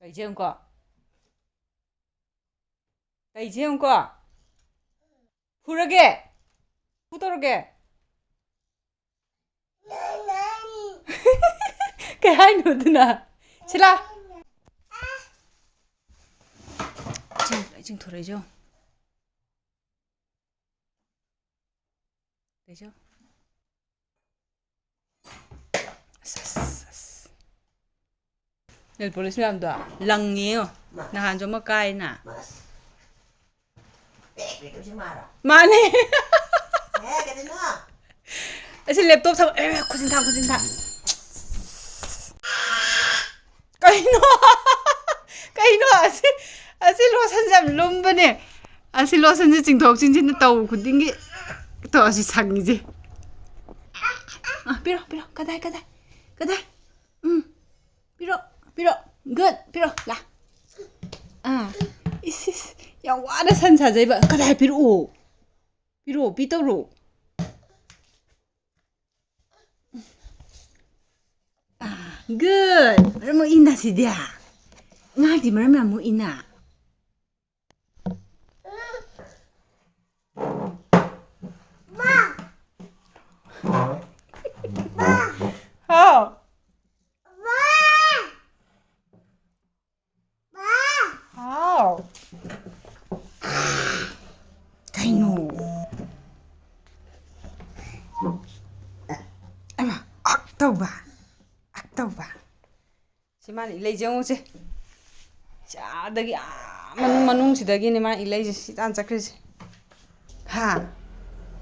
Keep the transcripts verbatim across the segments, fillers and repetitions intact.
ꯇꯩꯖꯦ ꯌꯦꯡꯉꯨꯀꯣ꯫ ꯇꯩꯖꯦ ꯌꯦꯡꯉꯨꯀꯣ꯫ ꯐꯨꯔꯒꯦ? ꯐꯨ ꯇꯧꯔꯒꯦ? ꯀꯩ ꯍꯥꯏꯅꯣ ꯑꯗꯨꯅ? ꯁꯤꯂꯥ꯫ ꯆꯤꯡ-, ꯆꯤꯡꯊꯣꯔꯛꯏꯁꯦ ꯌꯦꯡꯉꯣ꯫ ꯇꯩꯖꯦ ꯌꯦꯡꯉꯣ꯫ ꯑꯁ, ꯑꯁ, ꯑꯁ꯫ ꯅꯦꯜ ꯄꯣꯂꯤꯁ ꯃꯌꯥꯝꯗꯣ ꯂꯪꯉꯦ ꯌꯦꯡꯉꯣ꯫ ꯃꯥ꯫ ꯅꯍꯥꯟꯁꯨ ꯑꯃ ꯀꯥꯏꯅ꯫ ꯃꯥ꯫ ꯃꯥꯅꯦ꯫ ꯑꯦ, ꯀꯩꯗꯧꯅꯣ? ꯑꯁꯤ ꯂꯦꯞꯇꯣꯞ ꯊꯝ-, ꯑꯦ, ꯈꯨꯖꯤꯟ ꯊꯥꯡ, ꯈꯨꯖꯤꯟ ꯊꯥꯡ꯫ ꯀꯩꯅꯣ? ꯀꯩꯅꯣ? ꯑꯁꯤ, ꯑꯁꯤ ꯂꯣꯁꯟꯁꯦ ꯌꯥꯝ ꯂꯨꯝꯕꯅꯦ꯫ ꯑꯁꯤ ꯂꯣꯁꯟꯁꯦ ꯆꯤꯡꯊꯣꯛ ꯆꯤꯡꯁꯤꯟ ꯇꯧꯕ ꯈꯨꯗꯤꯡꯒꯤ ꯇꯧ ꯑꯁꯤ ꯁꯪꯉꯤꯁꯦ꯫ ꯑ, ꯄꯤꯔꯣ, ꯄꯤꯔꯣ꯫ ꯀꯗꯥꯏ, ꯀꯗꯥꯏ? ꯀꯗꯥꯏ? ꯎꯝ꯫ ꯄꯤꯔꯣ, ꯄꯤꯔꯣ꯫ Good. ꯄꯤꯔꯣ꯫ ꯂꯥ꯫ ꯑꯥ꯫ ꯏꯁ, ꯏꯁ꯫ ꯌꯥꯝ ꯋꯥꯅ ꯁꯟ ꯁꯥꯖꯩꯕ꯫ ꯀꯗꯥꯏ ꯄꯤꯔꯛꯑꯣ? ꯄꯤꯔꯛꯑꯣ, ꯄꯤ ꯇꯧꯔꯣ꯫ ꯑꯥ, good. ꯃꯔꯝ ꯃꯣꯛꯏꯅ ꯁꯤꯗꯤ꯫ ꯑꯉꯥꯡꯗꯤ ꯃꯔꯝ ꯌꯥꯝ ꯃꯣꯛꯏꯅ꯫ ꯍꯥꯎ꯫ ꯍꯥꯎ꯫ ꯀꯩꯅꯣ? ꯑꯩꯃꯥ, ꯑꯛ ꯇꯧꯕ꯫ ꯑꯛ ꯇꯧꯕ꯫ ꯁꯤ ꯃꯥꯅ ꯏꯂꯩꯁꯦ ꯌꯦꯡꯉꯨꯁꯦ꯫ ꯁꯤ ꯑꯥꯗꯒꯤ, ꯑꯥ ꯃꯅꯨꯡ, ꯃꯅꯨꯡꯁꯤꯗꯒꯤꯅꯦ ꯃꯥꯅ ꯏꯂꯩꯁꯦ꯫ ꯁꯤ ꯇꯥꯟ ꯆꯠꯈ꯭ꯔꯤꯁꯦ꯫ ꯍꯥ?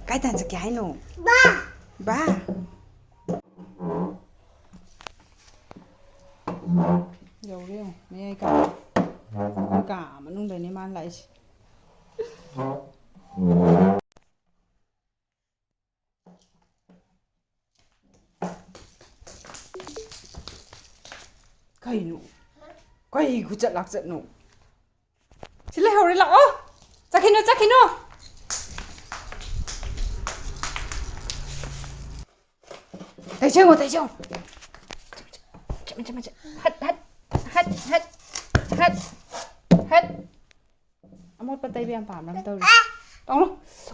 ꯀꯥꯏ ꯇꯥꯟ ꯆꯠꯀꯦ ꯍꯥꯏꯅꯣ? ꯕꯥ! ꯕꯥ! ꯌꯧꯔꯦ ꯌꯦꯡꯉꯣ, ꯃꯌꯥꯏ ꯀꯥ꯫ ꯀꯥ ꯃꯅꯨꯡꯗꯅꯦ ꯃꯥꯅ ꯂꯥꯛꯏꯁꯦ꯫ ꯀꯩꯅꯣ? ꯀꯩ ꯈꯨꯆꯠ ꯂꯥꯛꯆꯠꯅꯣ? ꯁꯤ ꯂꯩꯍꯧꯔꯦ, ꯂꯥꯛꯑꯣ꯫ ꯆꯠꯈꯤꯅꯨ, ꯆꯠꯈꯤꯅꯨ꯫ ꯇꯩꯁꯦꯡꯉꯣ, ꯇꯩꯁꯦꯡꯉꯣ꯫ ꯆꯠ, ꯆꯠ, ꯆꯠ, ꯆꯠ꯫ Hut, hut, hut, hut. Hut! Hut! ꯑꯃꯣꯠꯄ ꯇꯩꯕ ꯌꯥꯝ ꯄꯥꯝꯕ꯭ꯔꯥ ꯑꯃ ꯇꯧꯔꯤ꯫ ꯇꯧꯅꯨ꯫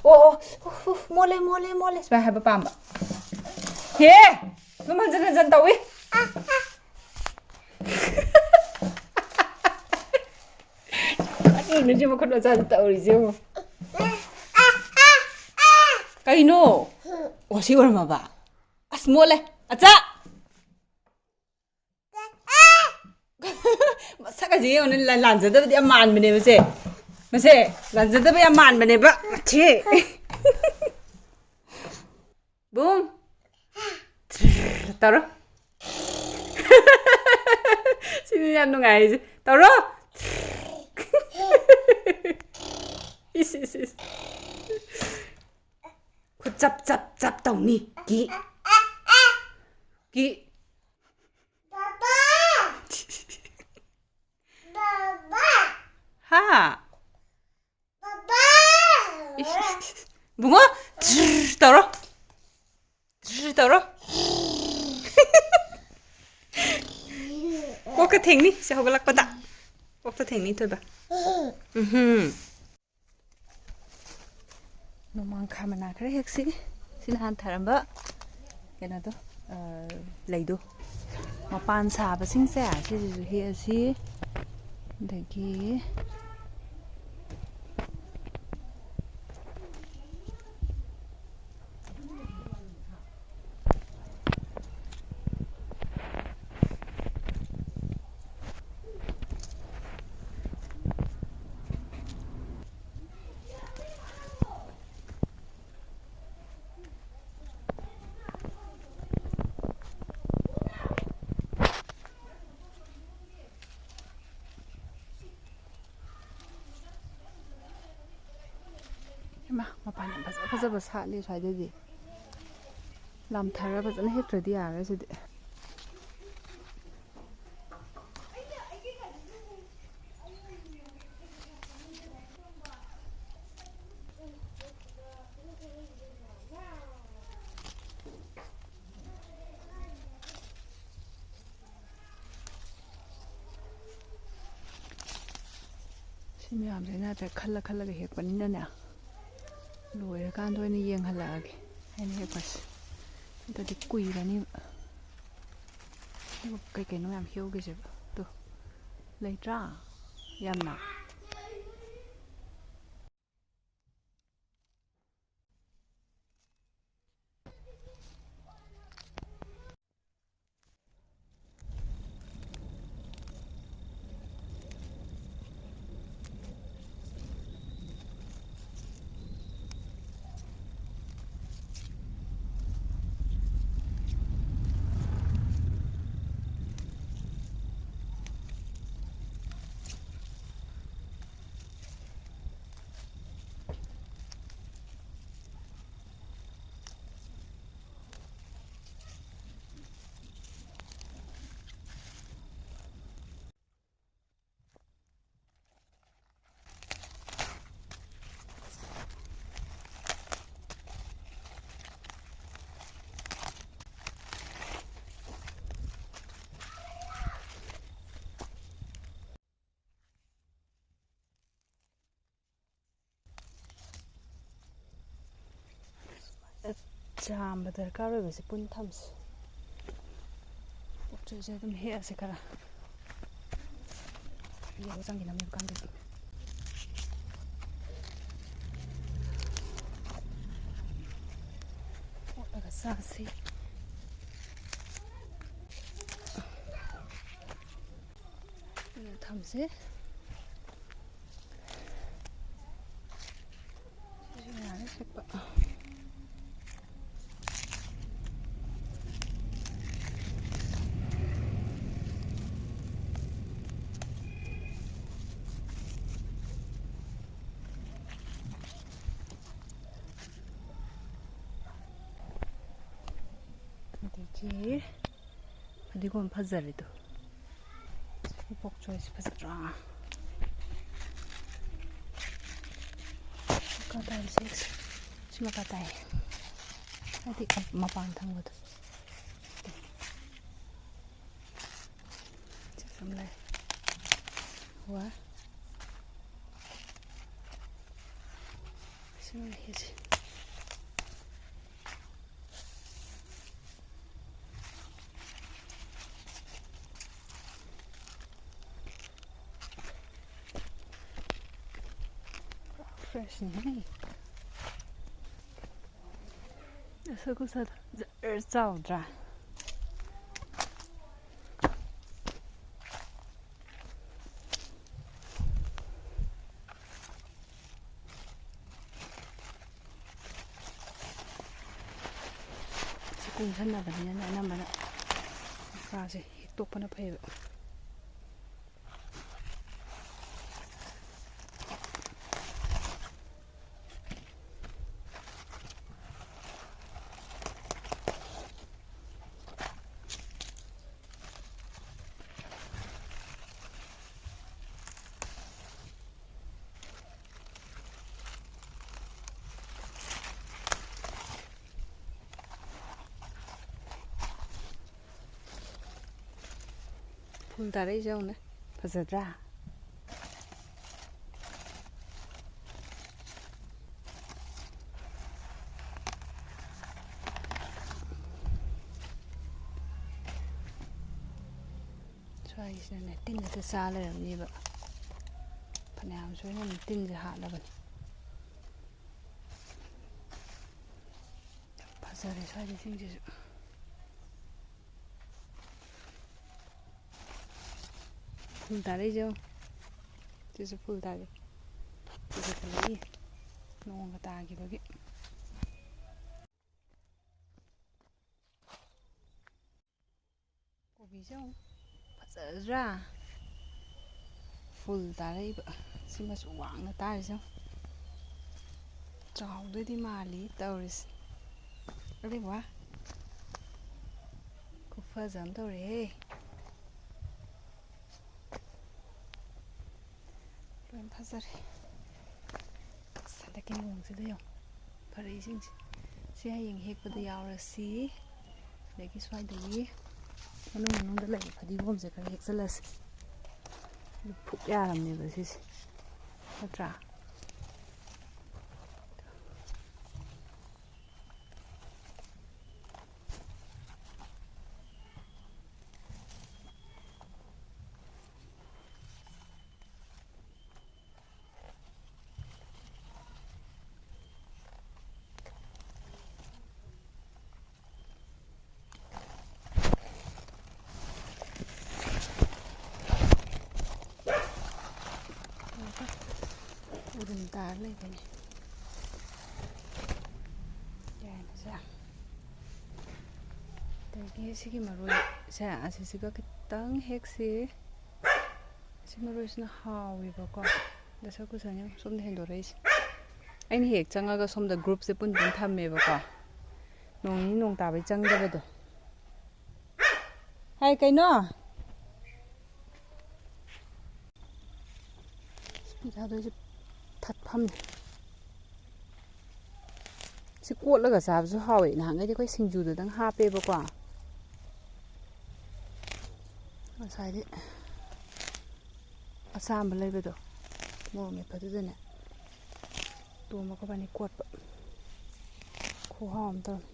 ꯑꯣ, ꯑꯣ, ꯎꯐ, ꯎꯐ, ꯃꯣꯠꯂꯦ, ꯃꯣꯠꯂꯦ, ꯃꯣꯠꯂꯦ꯫ ꯁꯨꯃꯥꯏꯅ ꯍꯥꯏꯕ ꯄꯥꯝꯕ꯫ ꯍꯦ! ꯑꯗꯨꯝ ꯍꯟꯖꯟ ꯍꯟꯖꯟ ꯇꯧꯏ꯫ ꯀꯔꯤꯅꯣ ꯁꯤ ꯃꯈꯨꯠ ꯃꯆꯥꯁꯦ ꯇꯧꯔꯤꯁꯦ ꯌꯦꯡꯉꯣ꯫ ꯀꯩꯅꯣ? ꯑꯣ, ꯁꯤ ꯑꯣꯏꯔꯝꯃꯕ? ꯑꯁ, ꯃꯣꯠꯂꯦ꯫ ꯑꯆꯥ! ꯃꯁꯛ ꯑꯁꯤ ꯌꯦꯡꯉꯨꯅꯦ, ꯂꯥꯟꯖꯗꯕꯗꯤ ꯌꯥꯝ ꯃꯥꯟꯕꯅꯦ ꯃꯁꯦ꯫ ꯃꯁꯦ ꯂꯥꯟꯖꯗꯕ ꯌꯥꯝ ꯃꯥꯟꯕꯅꯦꯕ꯫ ꯃꯁꯤ꯫ ꯕꯨꯡ꯫ ꯇꯧꯔꯣ꯫ ꯁꯤꯅꯤ ꯌꯥꯝ ꯅꯨꯡꯉꯥꯏꯔꯤꯁꯦ꯫ ꯇꯧꯔꯣ꯫ ꯏꯁ, ꯏꯁ, ꯏꯁ꯫ ꯈꯨꯠ ꯆꯞ, ꯆꯞ, ꯆꯞ ꯇꯧꯅꯤ꯫ ꯀꯤ꯫ ꯀꯤ꯫ ꯍꯥ? ꯏꯁ, ꯏꯁ, ꯏꯁ꯫ ꯕꯨꯡꯉꯣ, ꯇꯧꯔꯣ꯫ ꯇꯧꯔꯣ꯫ ꯀꯣꯛꯇ ꯊꯦꯡꯅꯤ, ꯁꯤ ꯍꯧꯒꯠꯂꯛꯄꯗ꯫ ꯀꯣꯛꯇ ꯊꯦꯡꯅꯤ, ꯊꯣꯏꯕ꯫ ꯎꯝꯍꯨꯝ꯫ ꯅꯣꯡꯃꯥꯡꯈꯥ ꯃꯅꯥ ꯈꯔ ꯍꯦꯛꯁꯤ꯫ ꯁꯤ ꯅꯍꯥꯟ ꯊꯥꯔꯝꯕ ꯀꯩꯅꯣꯗꯣ, ꯑ, ꯂꯩꯗꯣ꯫ ꯃꯄꯥꯟ ꯁꯥꯕꯁꯤꯡꯁꯦ ꯁꯤꯁꯤꯁꯨ ꯍꯦꯛꯑꯁꯤ꯫ ꯑꯗꯒꯤ ꯏꯃꯥ, ꯃꯄꯥꯟ ꯌꯥꯝ ꯐꯖ ꯐꯖꯕ ꯁꯥꯠꯂꯤ ꯁ꯭ꯋꯥꯏꯗꯗꯤ꯫ ꯂꯥꯝꯊꯔ ꯐꯖꯅ ꯍꯦꯛꯇ꯭ꯔꯗꯤ ꯌꯥꯔꯣꯏ ꯁꯤꯗꯤ꯫ ꯁꯤ ꯃꯌꯥꯝꯁꯦ ꯅꯠꯇ꯭ꯔ ꯈꯜꯂ ꯈꯜꯂꯒ ꯍꯦꯛꯄꯅꯤꯅꯅꯦ, ꯂꯣꯏꯔꯀꯥꯟꯗ ꯑꯣꯏꯅ ꯌꯦꯡꯍꯜꯂꯛꯑꯒꯦ ꯑꯩꯅ ꯍꯦꯛꯄꯁꯦ꯫ ꯅꯠꯇ꯭ꯔꯗꯤ ꯀꯨꯏꯔꯅꯤꯕ꯫ ꯑꯗꯨꯒ ꯀꯩ ꯀꯩꯅꯣ ꯃꯌꯥꯝ ꯍꯦꯛꯎꯒꯦꯁꯦꯕ꯫ ꯇꯨ, ꯂꯩꯇ꯭ꯔꯥ? ꯌꯥꯝꯅ꯫ ꯆꯥꯝꯕ ꯗꯔꯀꯥꯔ ꯑꯣꯏꯕꯁꯦ ꯄꯨꯟ ꯊꯝꯁꯦ꯫ ꯄꯣꯠ ꯆꯩꯁꯦ ꯑꯗꯨꯝ ꯍꯦꯛꯑꯁꯦ ꯈꯔ꯫ ꯌꯦꯡꯕ ꯆꯪꯈꯤꯅꯕꯅꯦꯕ ꯀꯥꯡꯗꯦꯁꯇꯤ꯫ ꯑꯣꯠꯂꯒ ꯆꯥꯁꯤ꯫ ꯑꯗꯨꯒ ꯊꯝꯁꯦ꯫ ꯁꯤꯁꯨ ꯌꯥꯔꯦ ꯍꯦꯛꯄ꯫ ꯑꯗꯒꯤ ꯐꯗꯤꯒꯣꯝ ꯐꯖꯔꯦꯗꯣ꯫ ꯁꯤ ꯄꯣꯛ ꯆꯣꯏꯁꯤ ꯐꯖꯗ꯭ꯔꯥ? ꯃꯈꯥ ꯇꯥꯏꯁꯦ꯫ ꯁꯤ ꯃꯈꯥ ꯇꯥꯏ꯫ ꯍꯥꯏꯗꯤ ꯃꯄꯥꯟ ꯊꯪꯕꯗꯣ꯫ ꯁꯤ ꯁꯨꯝ ꯂꯩ꯫ ꯋꯥ꯫ ꯁꯤꯃ ꯂꯩꯔꯤꯁꯦ꯫ ꯐ꯭ꯔꯦꯁꯅꯤꯍꯦ꯫ ꯑꯁ, ꯈꯨꯠꯁꯥꯗꯣ ꯖꯔ ꯆꯥꯎꯗ꯭ꯔꯥ? ꯁꯤ ꯀꯨꯡꯁꯟꯅꯕꯅꯤꯅꯅꯦ, ꯑꯅꯝꯕꯅ ꯃꯀꯥꯁꯦ ꯍꯦꯛꯇꯣꯛꯄꯅ ꯐꯩꯌꯦꯕ꯫ ꯐꯨꯜ ꯇꯥꯔꯛꯏꯁꯦ ꯌꯦꯡꯉꯨꯅꯦ, ꯐꯖꯗ꯭ꯔꯥ? ꯁ꯭ꯋꯥꯏꯁꯤꯅꯅꯦ, ꯇꯤꯟ ꯍꯦꯛꯇ ꯆꯥ ꯂꯩꯔꯝꯅꯦꯕ꯫ ꯐꯅꯌꯥꯝ ꯁꯣꯏꯅꯅ ꯇꯤꯟꯁꯦ ꯍꯥꯠꯂꯕꯅꯤ꯫ ꯌꯥꯝ ꯐꯖꯔꯦ ꯁ꯭ꯋꯥꯏꯒꯤ ꯏꯁꯤꯡꯁꯤꯁꯨ꯫ ꯐꯨꯜ ꯇꯥꯔꯛꯏꯁꯦ ꯌꯦꯡꯉꯣ꯫ ꯁꯤꯁꯨ ꯐꯨꯜ ꯇꯥꯔꯛꯑꯦ꯫ ꯐꯖꯈꯠꯂꯛꯏ꯫ ꯅꯣꯡꯒ ꯇꯥꯈꯤꯕꯒꯤ꯫ ꯀꯣꯕꯤꯁꯦ ꯌꯦꯡꯉꯨ, ꯐꯖꯗ꯭ꯔꯥ? ꯐꯨꯜ ꯇꯥꯔꯛꯏꯕ꯫ ꯁꯤ ꯃꯆꯨ ꯋꯥꯡꯅ ꯇꯥꯔꯤꯁꯦ ꯌꯦꯡꯉꯨ꯫ ꯆꯥꯎꯗꯣꯏꯗꯤ ꯃꯥꯜꯂꯤ ꯇꯧꯔꯤꯁꯦ꯫ ꯑꯔꯦ ꯋꯥ! ꯈꯨꯐꯖ ꯑꯃ ꯇꯧꯔꯦꯍꯦ꯫ ꯂꯣꯏ ꯐꯖꯔꯦ꯫ ꯑꯁ, ꯍꯟꯗꯛꯀꯤ ꯅꯣꯡꯁꯤꯗ ꯌꯦꯡꯉꯨ, ꯐꯔꯛꯏꯁꯤꯡꯁꯦ꯫ ꯁꯤ ꯍꯌꯦꯡ ꯍꯦꯛꯄꯗ ꯌꯥꯎꯔꯁꯤ꯫ ꯑꯗꯒꯤ ꯁ꯭ꯋꯥꯏꯗꯒꯤ ꯃꯅꯨꯡ ꯃꯅꯨꯡꯗ ꯂꯩꯕ ꯐꯗꯤꯒꯣꯝꯁꯦ ꯈꯔ ꯍꯦꯛꯆꯜꯂꯁꯤ꯫ ꯐꯨꯛ ꯌꯥꯔꯝꯅꯦꯕ ꯁꯤꯁꯦ, ꯅꯠꯇ꯭ꯔꯥ? ꯇꯥꯔ ꯂꯩꯕꯅꯤ꯫ ꯌꯥꯏꯅꯁꯦ꯫ ꯑꯗꯒꯤ ꯁꯤꯒꯤ ꯃꯔꯣꯏꯁꯦ ꯑꯁꯤꯁꯤꯒ ꯈꯤꯇꯪ ꯍꯦꯛꯁꯤ꯫ ꯁꯤ ꯃꯔꯣꯏꯁꯤꯅ ꯍꯥꯎꯋꯦꯕꯀꯣ꯫ ꯗꯁꯀꯨꯁꯅ ꯁꯣꯝꯗ ꯍꯦꯟꯗꯣꯔꯛꯏꯁꯦ꯫ ꯑꯩꯅ ꯍꯦꯛ ꯆꯪꯉꯒ ꯁꯣꯝꯗ ꯒ꯭ꯔꯨꯞꯁꯦ ꯄꯨꯟ ꯄꯨꯟ ꯊꯝꯃꯦꯕꯀꯣ꯫ ꯅꯣꯡ ꯅꯤꯅꯤ ꯅꯣꯡ ꯇꯥꯕꯩ ꯆꯪꯗꯕꯗꯣ꯫ ꯍꯥꯏ ꯀꯩꯅꯣ? ꯐꯤ ꯊꯥꯗꯣꯏꯁꯦ ꯊꯠꯐꯝꯅꯦ꯫ ꯁꯤ ꯀꯣꯠꯂꯒ ꯆꯥꯕꯁꯨ ꯍꯥꯎꯋꯦ꯫ ꯅꯍꯥꯟꯈꯩꯗꯤ ꯑꯩꯈꯣꯏ ꯁꯤꯡꯖꯨꯗꯨꯗꯪ ꯍꯥꯞꯄꯦꯕꯀꯣ꯫ ꯉꯁꯥꯏꯗꯤ ꯑꯆꯥꯝꯕ ꯂꯩꯕꯗꯣ, ꯃꯣꯔꯣꯛ ꯃꯦꯠꯄꯗꯨꯗꯅꯦ, ꯇꯣꯝꯕ ꯑꯩꯈꯣꯏꯕꯥꯅꯤ ꯀꯣꯠꯄ꯫ ꯈꯨꯍꯥꯎ ꯑꯃ ꯇꯧꯔꯦ꯫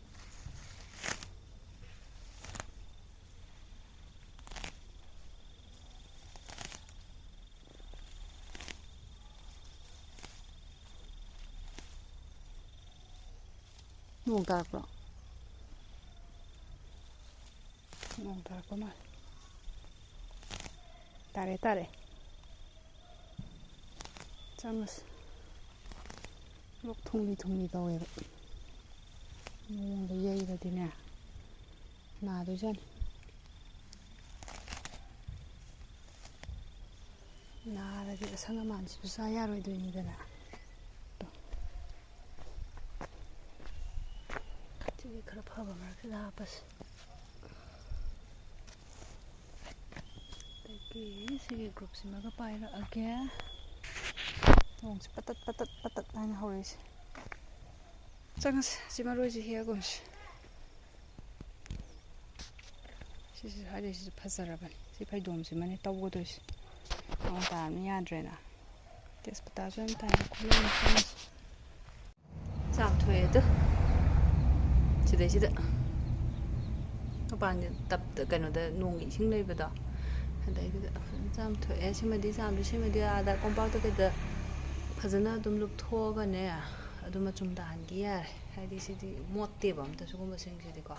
ꯅꯣꯡ ꯇꯥꯔꯛꯄ꯭ꯔꯣ? ꯅꯣꯡ ꯇꯥꯔꯛꯄ ꯃꯥꯜꯂꯦ꯫ ꯇꯥꯔꯦ, ꯇꯥꯔꯦ꯫ ꯆꯪꯉꯁꯤ꯫ ꯂꯣꯛ ꯊꯨꯡꯂꯤ ꯊꯨꯡꯂꯤ ꯇꯧꯋꯦꯕ꯫ ꯅꯣꯡꯗ ꯌꯩꯔꯗꯤꯅꯦ, ꯅꯥꯗꯣꯏꯖꯥꯠꯅꯤ꯫ ꯅꯥꯔꯗꯤ ꯑꯁꯪ ꯑꯃꯥꯟꯁꯤꯁꯨ ꯆꯥ ꯌꯥꯔꯣꯏꯗꯣꯏꯅꯤꯗꯅ꯫ ꯇꯣ꯫ ꯁꯤꯗꯤ ꯈꯔ ꯐꯕ ꯃꯔꯛꯁꯤꯗ ꯍꯥꯞꯄꯁꯤ꯫ ꯑꯗꯒꯤ ꯁꯤꯒꯤ ꯒ꯭ꯔꯨꯞꯁꯤꯃꯒ ꯄꯥꯏꯔꯛꯑꯒꯦ꯫ ꯅꯣꯡꯁꯤ ꯄꯇꯠ, ꯄꯇꯠ, ꯄꯇꯠ ꯍꯥꯏꯅ ꯍꯧꯔꯛꯏꯁꯦ꯫ ꯆꯪꯉꯁꯤ, ꯁꯤ ꯃꯔꯣꯏꯁꯤ ꯍꯦꯛꯑꯒꯨꯝꯁꯤ꯫ ꯁꯤꯁꯤ ꯍꯥꯏꯗꯤ ꯁꯤꯁꯨ ꯐꯖꯔꯕꯅꯤ꯫ ꯁꯤ ꯐꯩꯗꯣꯝꯁꯤꯃꯅꯦ ꯇꯧꯒꯗꯣꯏꯁꯦ꯫ ꯅꯣꯡ ꯇꯥꯕꯅꯤ ꯌꯥꯗ꯭ꯔꯦꯅ꯫ ꯇꯦꯖꯄꯇꯥꯁꯨ ꯌꯥꯝ ꯇꯥꯏ꯫ ꯈꯨꯂꯪ ꯃꯈꯜꯁꯦ꯫ ꯆꯥꯝꯊꯣꯛꯑꯦ ꯑꯗꯨ ꯁꯤꯗꯩꯁꯤꯗ ꯃꯄꯥꯟꯒꯤ ꯇꯞꯇ, ꯀꯩꯅꯣꯗ ꯅꯣꯡꯒꯤ ꯏꯁꯤꯡ ꯂꯩꯕꯗꯣ, ꯑꯗꯩꯗꯨꯗ ꯐꯖꯅ ꯆꯥꯝꯊꯣꯛꯑꯦ꯫ ꯁꯤꯃꯗꯤ ꯆꯥꯝꯗ꯭ꯔꯤ, ꯁꯤꯃꯗꯤ ꯑꯥꯗ ꯀꯣꯝꯄꯥꯛꯇ ꯀꯩꯗ ꯐꯖꯅ ꯑꯗꯨꯝ ꯂꯨꯞꯊꯣꯛꯑꯒꯅꯦ, ꯑꯗꯨꯝ ꯃꯆꯨꯝ ꯇꯥꯍꯟꯈꯤ ꯌꯥꯔꯦ꯫ ꯍꯥꯏꯗꯤ ꯁꯤꯗꯤ ꯃꯣꯠꯇꯦꯕ ꯑꯝꯇ ꯁꯤꯒꯨꯝꯕꯁꯤꯡꯁꯤꯗꯤꯀꯣ꯫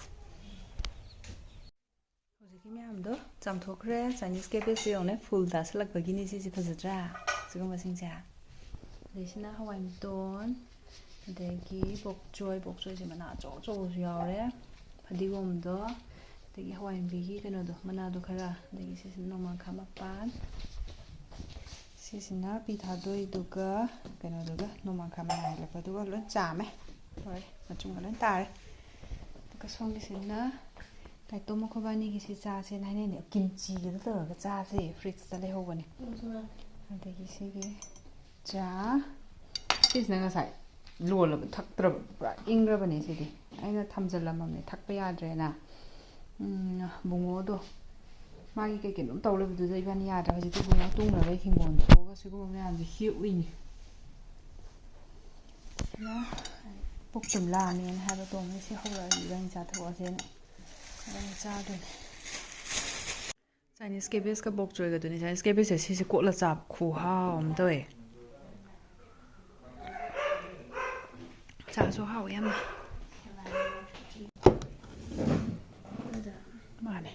ꯍꯧꯖꯤꯛꯀꯤ ꯃꯌꯥꯝꯗꯣ ꯆꯥꯝꯊꯣꯛꯈ꯭ꯔꯦ꯫ Chinese cabbage ꯁꯦ ꯌꯦꯡꯉꯨꯅꯦ, ꯐꯨꯜ ꯇꯥꯁꯜꯂꯛꯄꯒꯤꯅꯤ ꯁꯤꯁꯦ꯫ ꯐꯖꯗ꯭ꯔꯥ? ꯁꯤꯒꯨꯝꯕꯁꯤꯡꯁꯦ꯫ ꯑꯗꯩꯁꯤꯅ ꯍꯋꯥꯏ ꯃꯇꯣꯟ, ꯑꯗꯒꯤ ꯕꯣꯛꯆꯣꯏ, ꯕꯣꯛꯆꯣꯏꯁꯦ ꯃꯅꯥ ꯑꯆꯧ ꯑꯆꯧꯕꯁꯨ ꯌꯥꯎꯔꯦ, ꯐꯗꯤꯒꯣꯝꯗꯣ, ꯑꯗꯒꯤ ꯍꯋꯥꯏ ꯃꯨꯕꯤꯒꯤ ꯀꯩꯅꯣꯗꯣ, ꯃꯅꯥꯗꯣ ꯈꯔ, ꯑꯗꯒꯤ ꯁꯤꯁꯤꯅ ꯅꯣꯡꯃꯥꯡꯈꯥ ꯃꯄꯥꯟ, ꯁꯤꯁꯤꯅ ꯄꯤ ꯊꯥꯗꯣꯏꯗꯨꯒ ꯀꯩꯅꯣꯗꯨꯒ, ꯅꯣꯡꯃꯥꯡꯈꯥ ꯃꯅꯥ ꯍꯦꯛꯂꯛꯄꯗꯨꯒ ꯂꯣꯏ ꯆꯥꯝꯃꯦ꯫ ꯂꯣꯏꯔꯦ, ꯃꯆꯨꯝꯒ ꯂꯣꯏ ꯇꯥꯔꯦ꯫ ꯑꯗꯨꯒ ꯁꯣꯝꯒꯤꯁꯤꯅ ꯇꯥꯏꯇꯣꯝ ꯃꯈꯣꯏꯕꯥꯅꯤꯒꯤꯁꯤ ꯆꯥꯁꯦꯅ ꯍꯥꯏꯅꯩꯅꯦ꯫ ꯀꯤꯝꯆꯤꯒꯗ ꯇꯧꯔꯒ ꯆꯥꯁꯦ, ꯐ꯭ꯔꯤꯖꯇ ꯂꯩꯍꯧꯕꯅꯦ꯫ ꯑꯗꯒꯤ ꯁꯤꯒꯤ ꯆꯥ, ꯁꯤꯁꯤꯅ ꯉꯁꯥꯏ ꯂꯣꯜꯂꯕ, ꯊꯛꯇ꯭ꯔꯕ, ꯄꯨꯔꯥ ꯏꯪꯈ꯭ꯔꯕꯅꯦ ꯁꯤꯗꯤ꯫ ꯑꯩꯅ ꯊꯝꯖꯤꯜꯂꯝꯃꯕꯅꯦ, ꯊꯛꯄ ꯌꯥꯗ꯭ꯔꯦꯅ꯫ ꯎꯝ, ꯕꯨꯡꯉꯣꯗꯣ ꯃꯥꯒꯤ ꯀꯩ ꯀꯩꯅꯣꯝ ꯇꯧ ꯂꯩꯕꯗꯨꯗ ꯏꯕꯥꯅꯤ ꯌꯥꯗ꯭ꯔꯦ꯫ ꯍꯧꯖꯤꯛꯇꯤ ꯕꯨꯡꯉꯣ ꯇꯨꯝꯈ꯭ꯔꯕꯩ ꯍꯤꯡꯒꯣꯜ ꯊꯣꯛꯑꯒ ꯁꯤꯒꯨꯝꯕ ꯃꯌꯥꯝꯁꯦ ꯍꯦꯛꯎꯏꯅꯦ꯫ ꯄꯨꯛ ꯁꯨꯝ ꯂꯥꯝꯃꯦꯅ ꯍꯥꯏꯕ ꯇꯣꯝꯃꯤ꯫ ꯁꯤ ꯍꯧꯔꯛꯑꯗꯤ ꯏꯕꯥꯅꯤ ꯆꯥꯊꯣꯛꯑꯁꯦꯅ ꯏꯕꯥꯅꯤ ꯆꯥꯗꯣꯏꯅꯦ꯫ ꯆꯥꯏꯅꯤꯁ ꯀꯦꯕꯦꯖꯀ ꯕꯣꯛ ꯆꯣꯏꯒꯗꯨꯅꯤ꯫ ꯆꯥꯏꯅꯤꯁ ꯀꯦꯕꯦꯖꯁꯦ ꯁꯤꯁꯦ ꯀꯣꯠꯂ ꯆꯥꯕ ꯈꯨꯍꯥꯎ ꯑꯃ ꯇꯧꯋꯦ꯫ ꯆꯥꯁꯨ ꯍꯥꯎꯋꯦ ꯌꯥꯝꯅ꯫ ꯃꯥꯅꯦ꯫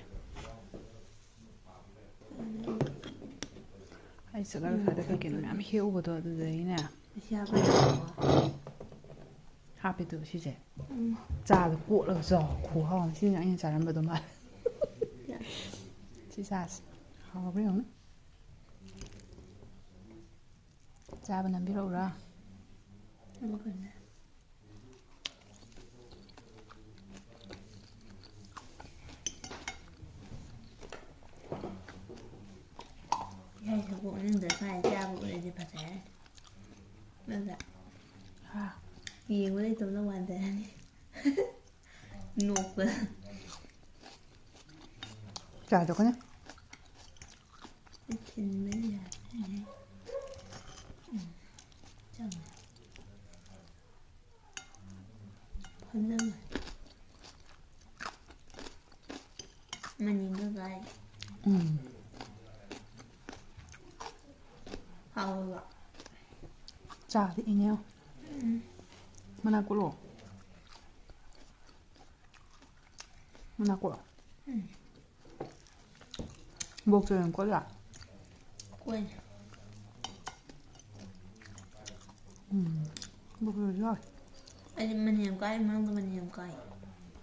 ꯑꯩ ꯆꯠꯂꯒ ꯁ꯭ꯋꯥꯏꯗ ꯀꯩ ꯀꯩꯅꯣ ꯃꯌꯥꯝ ꯍꯦꯛꯎꯕꯗꯣ ꯑꯗꯨꯗꯒꯤꯅꯦ꯫ ꯍꯥꯞꯄꯦꯗꯣ ꯁꯤꯁꯦ꯫ ꯎꯝ꯫ ꯆꯥꯗꯣ ꯀꯣꯠꯂꯒ ꯆꯥꯎ꯫ ꯈꯨꯍꯥꯎ ꯑꯃ꯫ ꯁꯤꯅ ꯑꯩꯅ ꯆꯥꯔꯝꯕꯗꯣ ꯃꯥꯜꯂꯦ꯫ ꯁꯤ ꯆꯥꯁꯦ꯫ ꯍꯥꯎꯕ꯭ꯔꯥ ꯌꯦꯡꯉꯨꯅꯦ꯫ ꯆꯥꯕ ꯅꯝꯕꯤꯔꯛꯎꯔꯥ? ꯏꯁꯥ ꯏꯁꯥ ꯄꯣꯛꯅꯤꯡꯗ ꯁ꯭ꯋꯥꯏꯗ ꯆꯥꯕ ꯑꯣꯏꯔꯗꯤ ꯐꯖꯔꯦ꯫ ꯅꯠꯇ꯭ꯔꯥ? ꯍꯥ꯫ ꯌꯦꯡꯕꯗ ꯏꯇꯣꯝꯇ ꯋꯥꯟꯊꯔꯅꯤ꯫ ꯅꯣꯛꯄꯗ꯫ ꯆꯥꯗꯣ ꯀꯅꯥ? ꯊꯤꯟꯕꯗꯤ ꯌꯥꯗꯦ꯫ ꯎꯝ꯫ ꯆꯪꯉꯦ꯫ ꯐꯖꯅ꯫ ꯃꯅꯤꯡꯒ ꯀꯥꯏ꯫ ꯎꯝ꯫ ꯍꯥꯎꯕ꯫ ꯆꯥꯗꯤ ꯏꯅꯦ꯫ ꯎꯝ꯫ ꯃꯅꯥ ꯀꯣꯠꯂꯣ꯫ ꯃꯅꯥ ꯀꯣꯠꯂꯣ꯫ ꯎꯝ꯫ ꯕꯣꯛꯁ ꯑꯣꯏꯅ ꯀꯣꯠꯂꯣ꯫ ꯀꯣꯠꯂꯦ꯫ ꯎꯝ꯫ ꯕ꯭ꯔꯣꯀꯣꯂꯤꯁꯨ ꯍꯥꯎꯋꯦ꯫ ꯑꯩꯗꯤ ꯃꯅꯤꯜ ꯌꯥꯝ ꯀꯥꯏ, ꯃꯅꯨꯡꯗ ꯃꯅꯤꯜ ꯌꯥꯝ ꯀꯥꯏ꯫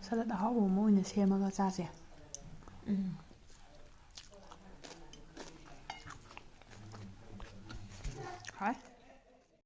ꯁꯂꯠ ꯑꯍꯥꯎꯕ ꯑꯃ ꯑꯣꯏꯅ ꯁꯦꯝꯃꯒ ꯆꯥꯁꯦ꯫ ꯎꯝ꯫ ꯍꯥꯎꯋꯦ꯫